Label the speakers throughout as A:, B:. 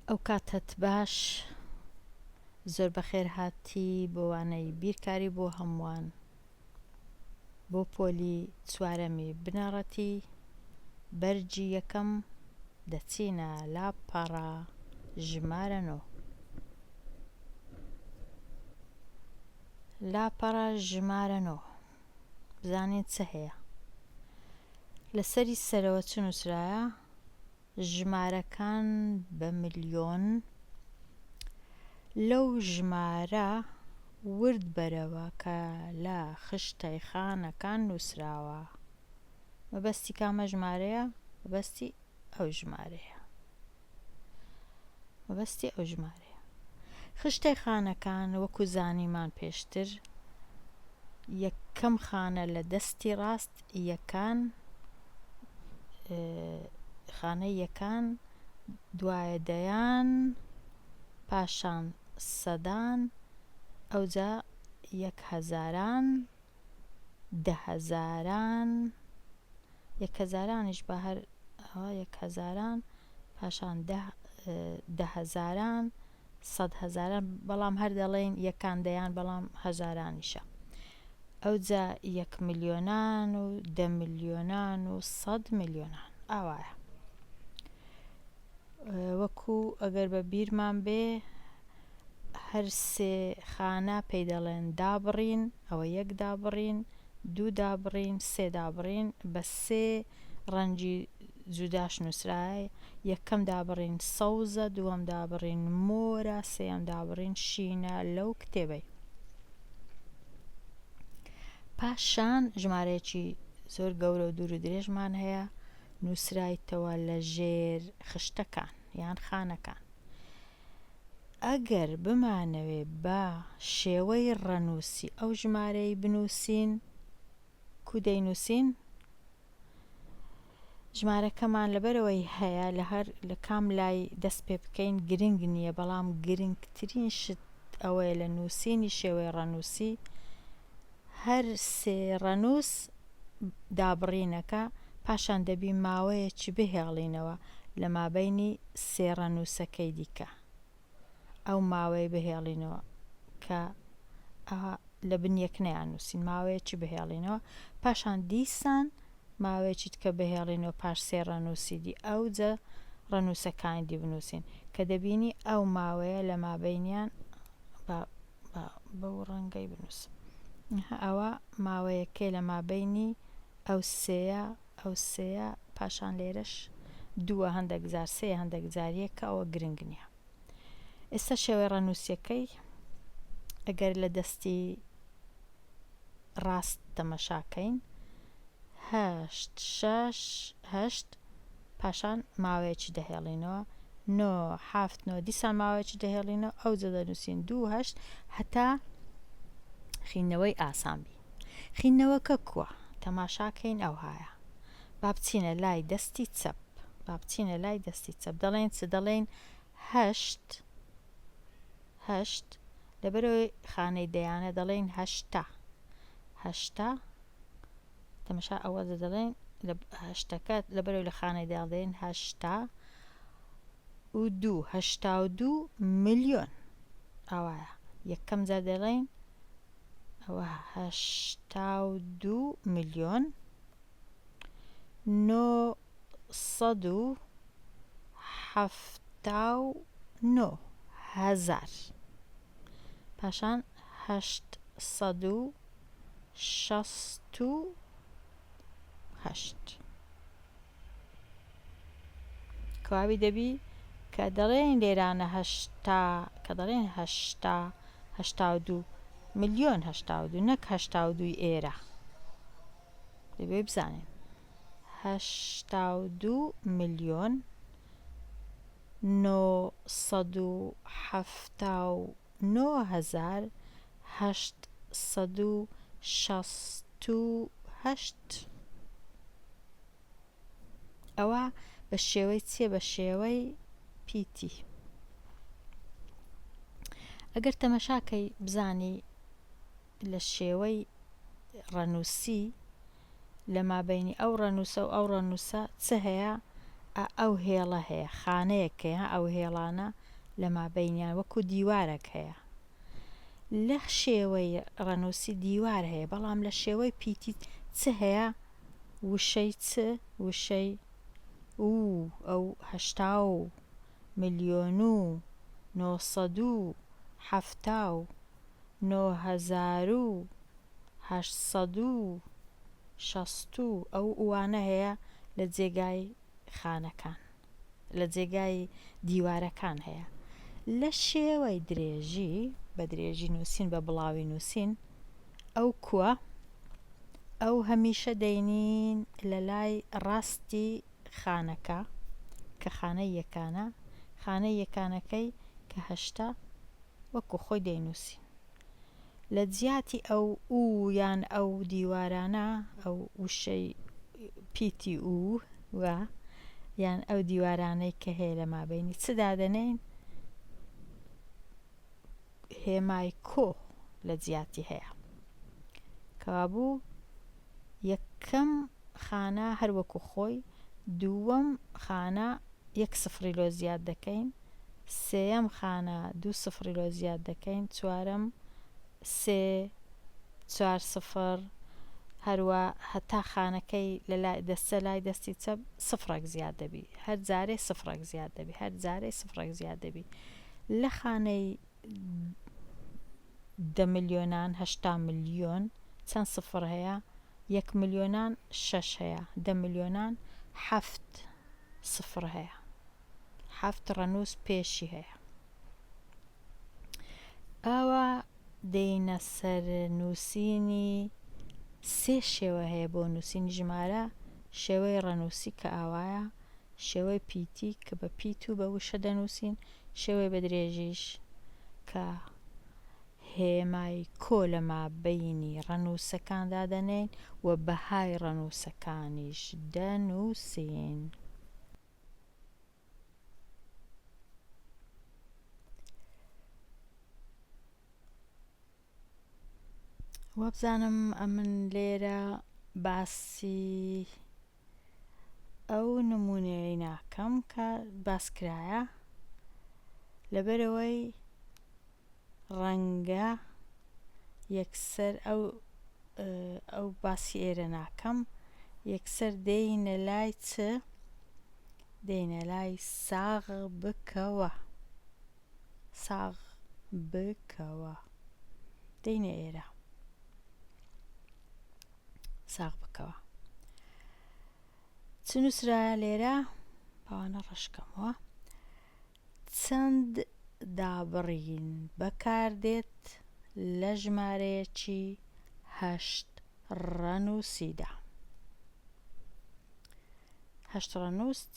A: ئەوکاتەت باش زۆر بەخێر هاتی بۆ وانەی بیرکاری بۆ هەمووان بۆ پۆلی چوارەمی بنەڕەتی بەرگی یەکەم دەچینە لاپەڕە ژمارە نۆ لاپەڕە ژمارە نۆ بزانین چ هەیە لەسەری سەرەوە چ نووسرایە ژمارەکان بە ملیۆن لەو ژمارە ورد بەرەوە کە لە خشتەی خانەکان نووسراوە. مەبەستی کامە ژمارەیە؟ مەبەستی ئەو ژمارەیە. مەبەستی ئەو ژمارەیە. خشتەی خانەکان وەکو زانیمان پێشتر یەکەم خانە لە دەستی ڕاست یەکان خانەی یەکان دوایە دەیان پاشان سەدان ئەوجا یەک هەزاران دە هەزاران یەک هەزارانیش بە هەر ئەوە یەک هەزاران پاشان دە دە هەزاران سەد هەزاران بەڵام هەر دەڵێین یەکان دەیان بەڵام هەزارانیشە ئەوجا یەک ملیۆنان و دە ملیۆنان و سەد ملیۆنان ئاوایە وەکو ئەگەر بە بیرمان بێ هەر سێ خانە پێی دەڵێن دابڕین ئەوە یەک دابڕین دوو دابڕین، سێ دابڕین، بە سێ ڕەنگی جوداش نووسرایە، یەکەم دابڕین سەوزە، دووەم دابڕین مۆرە، سێیەم دابڕین شینە لەو کتێبەی. پاشان ژمارەیەکی زۆر گەورە و دوور و درێژمان هەیە نووسرایتەوە لە ژێر خشتەکان یان خانەکان. ئەگەر بمانەوێ بە شێوەی ڕەنووسی ئەو ژمارەی بنووسین، کو دەینووسین؟ ژمارەکەمان لەبەرئەوەی هەیە لە هەر لە کام لای دەست پێ بکەین گرنگ نییە، بەڵام گرنگترین شت ئەوەیە لە نووسینی شێوەی ڕەنووسی هەر سێ ڕەنووس دابڕینەکە، پاشان دەبی ماوەیەکی بهێڵینەوە لە مابەینی سێ ڕەنووسەکەی دیکە ئەو ماوەی بهێڵینەوە کە ئەوە لە بن یەک نەیاننووسین ماوەیەکی بهێڵینەوە پاشان دیسان ماوەیەکی دیکە بهێڵینەوە پاش سێ ڕەنووسی دی ئەوجە ڕەنووسەکانی دی بنووسین کە دەبینی ئەو ماوەیە لە مابەینیان با با بەو ڕەنگەی بنووسم ئەوە ماوەیەکەی لە مابەینی ئەو سێیە ئەو سێیە پاشان لێرەش دووە هەندێک جار سێ هەندێک جار یەکە ئەوە گرنگ نییە ئێستا شێوەی ڕەنووسیەکەی ئەگەر لە دەستی ڕاست تەمەشاکەین هەشت شەش هەشت پاشان ماوەیەکی دەهێڵینەوە نۆ حەفت نۆ دیسان ماوەیەکی دەهێڵینەوە ئەوجە دەنووسین دوو هەشت هەتا خینەوەی ئاسان بی خینەوەکە کووە تەماشاکەین ئەوهایە با بچینە لای دەستی چەپ با بچینە لای دەستی چەپ دەڵێن چ دەڵێن هەشت هەشت لەبەرەوەی خانەی دەیانە دەڵێن هەشتا هەشتا تەمەشا ئەوە دەڵێن لە هەشتەکە لەبەرەوەی لە خانەی دەیان دەڵێن 82 82 ملیۆن ئاوایە یەکەم جار دەڵێن ئەوە 82 ملیۆن 979 هەزار پاشان 868 کەواوی دەبی کە دەڵێن لێرانە هەشتا کە دەڵێن هەشتا 82 ملیۆن 82 نەک 82 ئێرە دەبێ بزانین 82 ملیۆن 979 هەزار 868 ئەوە بە شێوەی چیە بە شێوەی پیتی ئەگەر تەمەشاکەی بزانی لە شێوەی ڕەنووسی لە مابەینی ئەو ڕەنووسە و ئەو ڕەنووسە چ هەیە؟ ئا ئەو هێڵە هەیە، خانەیەک هەیە، ئەو هێڵانە لە مابەینیان وەکو دیوارەک هەیە. لە شێوەی ڕەنووسی دیوار هەیە، بەڵام لە شێوەی پیتی چ هەیە؟ وشەی چ؟ وشەی و، ئەو هەشتا و ملیۆن و نۆسەدو حەفتاو نۆ هەزارو هەشتسەدو شەست و ئەو ئوانە هەیە لە جێگای خانەکان لە جێگای دیوارەکان هەیە لە شێوەی درێژی بە درێژی نووسین بە بڵاوی نووسین ئەو کووە ئەو هەمیشە دەینین لە لای ڕاستی خانەکە کە خانەی یەکانە خانەی یەکانەکەی کە هەشتە وەکو خۆی دەینووسین لە جیاتی ئەو ئو یان ئەو دیوارانە ئەو وشەی پیتی ئو و یان ئەو دیوارانەی کە هەیە لە مابەینی چ دادەنێین هێمای کۆ لە جیاتی هەیە کەوابوو یەکەم خانە هەر وەکو خۆی، دووەم خانە یەک سفری لۆ زیاد دەکەین، سێیەم خانە دوو سفری لۆ زیاد دەکەین، چوارەم سێ چوار سفر هەروا هەتا خانەکەی لە لای دەستە لای دەستی چەپ سفرەک زیاد دەبی هەر جارێ سفرەک زیاد دەبی هەر جارێ سفرەک زیاد دەبی لە خانەی دە ملیۆنان 80 ملیۆن چەند سفر هەیە یەک ملیۆنان شەش هەیە دە ملیۆنان حەفت سفر هەیە حەفت ڕەنووس پێشی هەیە ئاوا دێینە سەر نووسینی سێ شێوە هەیە بۆ نووسینی ژمارە شێوەی ڕەنووسی کە ئاوایە شێوەی پیتی کە بە پیت و بە وشە دەنووسین شێوەی بە درێژیش کە هێمای کۆ لە مابەینی ڕەنووسەکان دادەنێین و بەهای ڕەنووسەکانیش دەنووسین. وابزانم ئەمن لێرە باسی ئەو نمونەیەی ناکەم کە باس کرایە لەبەرئەوەی ڕەنگە یەکسەر ئەو ئەو باسی ئێرە ناکەم یەکسەر دێینە لای چ دێینە لای ساغ بکەوە ساغ بکەوە دێینە ئێرە ساغ بکەوە چ نووسرایە لێرە پاوانە ڕەشکەمەوە چەند دابڕین بەکاردێت لە ژمارەیەکی هەشت ڕەنووسیدا هەشت ڕەنووست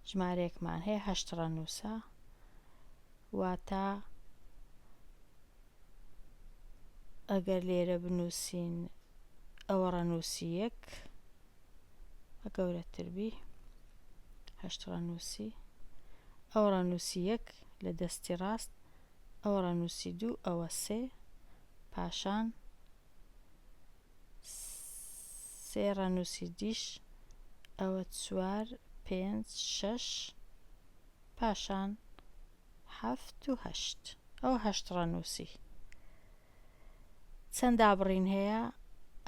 A: ژمارەیەکمان هەیە هەشت ڕەنووسە واتە ئەگەر لێرە بنووسین ئەوە ڕەنووسی یەک گەورەتر بی هەشت ڕەنووسی ئەوە ڕەنووسی یەک لە دەستی ڕاست ئەوە ڕەنووسی دوو ئەوە سێ پاشان سێ ڕەنووسی دیش ئەوە چوار پێنج شەش پاشان حەفت و هەشت ئەوە هەشت ڕەنووسی چەند دابڕین هەیە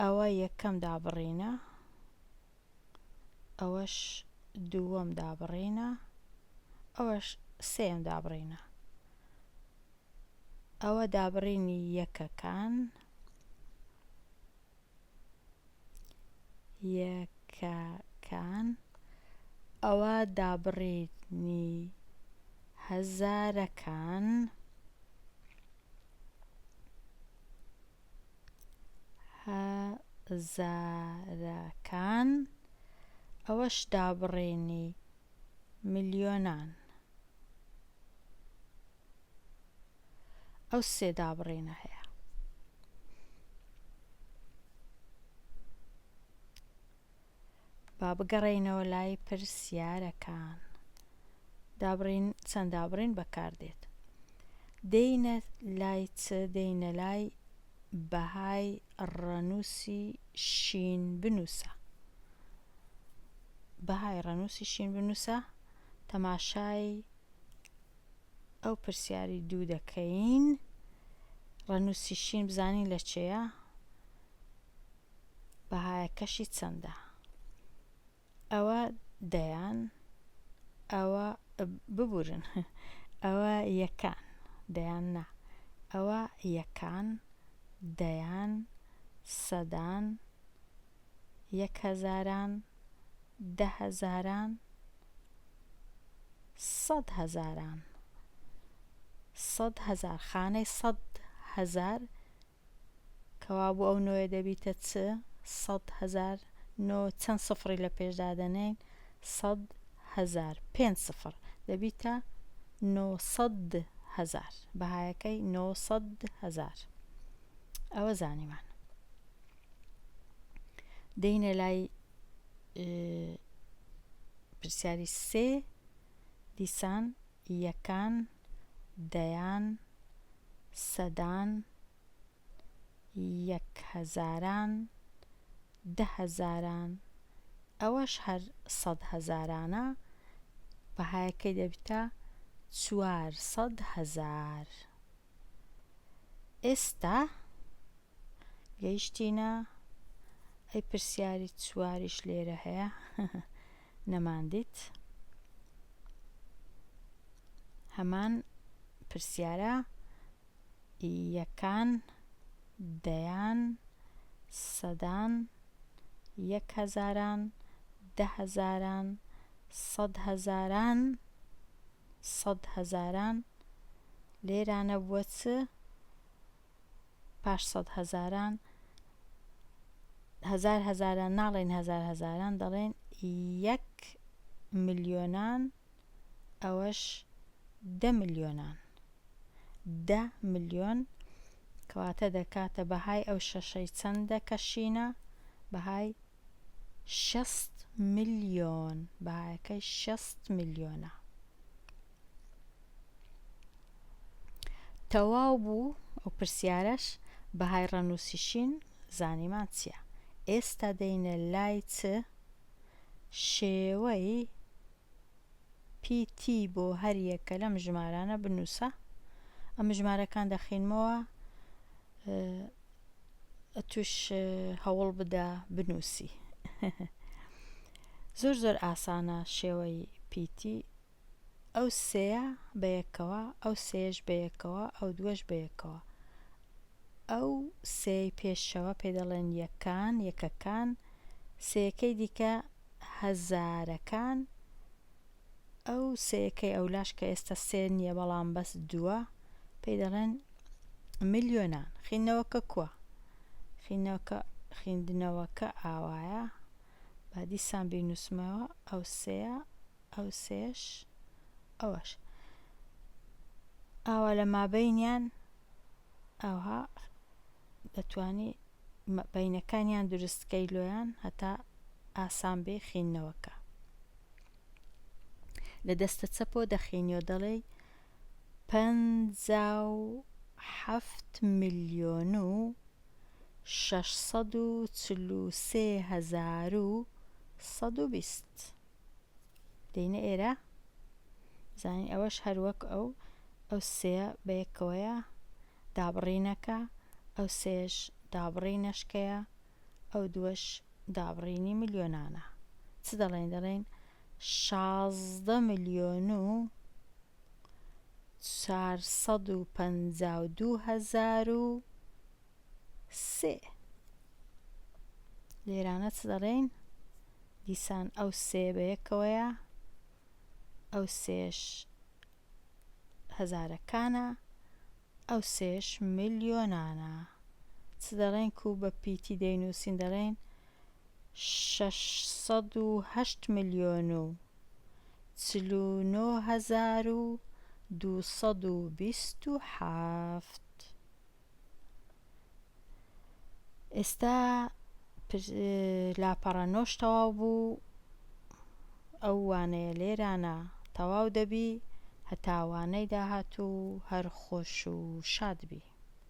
A: ئەوە یەکەم دابڕینە ئەوەش دووەم دابڕینە ئەوەش سێیەم دابڕینە ئەوە دابڕینی یەکەکان یەکەکان ئەوە دابڕینی هەزارەکان هەزارەکان ئەوەش دابڕینی ملیۆنان ئەو سێ دابڕینە هەیە. با بگەڕێینەوە لای پرسیارەکان. دابڕین چەند دابڕین بەکاردێت. دێینە لای چ دێینە لای بەهای ڕەنووسی شین بنووسە. بەهای ڕەنووسی شین بنووسە تەماشای ئەو پرسیاری دوو دەکەین ڕەنووسی شین بزانین لە چێە بەهایەکەشی چەندە ئەوە دەیان ئەوە ببورن ئەوە یەکان دەیان نا ئەوە یەکان دەیان سەدان یەک هەزاران دە هەزاران سەد هەزاران 100,000 خانەی 100,000 کەوابوو ئەو نۆیە دەبیتە چ؟ 100,000 نۆ چەند سفڕی لە پێش دادەنێین؟ 100,000 پێنج سفڕ دەبیتە 900,000 بەهایەکەی 900,000 ئەوە زانیمان دێینە لای پرسیاری سێ دیسان یەکان دەیان سەدان یەک هەزاران دە هەزاران ئەوەش هەر سەد هەزارانە بەهایەکەی دەبیتە 400,000 ئێستا گەیشتینە ئەی پرسیاری چواریش لێرە هەیە نەماندیت هەمان پرسیارە یەکان دەیان سەدان یەک هەزاران دە هەزاران سەد هەزاران سەد هەزاران لێرانە بووە چ پاش سەد هەزاران هەزار هەزاران ناڵێن هەزار هەزاران دەڵێن یەک ملیۆنان ئەوەش دە ملیۆنان دە ملیۆن کەواتە دەکاتە بەهای ئەو شەشەی چەندە کە شینە بەهای شەست ملیۆن بەهایەکەی شەست ملیۆنە. تەواو بوو ئەو پرسیارەش بەهای ڕەنووسی شین زانیمان چییە ئێستا دێینە لای چ شێوەی پیتی بۆ هەر یەکە لەم ژمارانە بنووسە ئەم ژمارەکان دەخینمەوە ئەتوش هەوڵ بدە بنووسی زۆر زۆر ئاسانە شێوەی پیتی ئەو سێیە بەیەکەوە ئەو سێیەش بەیەکەوە ئەو دووەش بەیەکەوە ئەو سێی پێشەوە پێ دەڵێن یەکان یەکەکان سێیەکەی دیکە هەزارەکان ئەو سێیەکەی ئەولاش کە ئێستا سێ نییە بەڵام بەس دووە پێی دەڵێن ملیۆنان خیندنەوەکە کووە خیندنەوەکە خیندنەوەکە ئاوایە با دیسان بینوسمەوە ئەو سێیە ئەو سێش ئەوەش ئاوا لە مابەینیان ئەوها دەتوانی بەینەکانیان دروستکەی لۆیان هەتا ئاسان بێ خینەوەکە لە دەستە چەپۆ دەخینیۆ دەڵێی 57 ملیۆن و 643 هەزار و 120 دێینە ئێرە زانین ئەوەش هەر وەک ئەو ئەو سێیە بەیەکەوەیە دابڕینەکە ئەو سێش دابڕینەشکەیە ئەو دووەش دابڕینی ملیۆنانە چ دەڵێن دەڵێن 16 ملیۆن و 452 هەزار و سێ لێرانە چ دەڵێین دیسان ئەو سێ بەیەکەوەیە ئەو سێش هەزارەکانە ئەو سێش ملیۆنانە چ دەڵێن کو بە پیتی دەینووسین دەڵێن 608 ملیۆن و 49 هەزار و 227 ئێستا لاپەڕە نۆش تەواو بوو ئەو وانەیە لێرانە تەواو دەبی هەتا وانەی داهاتوو هەر خۆش و شاد بی.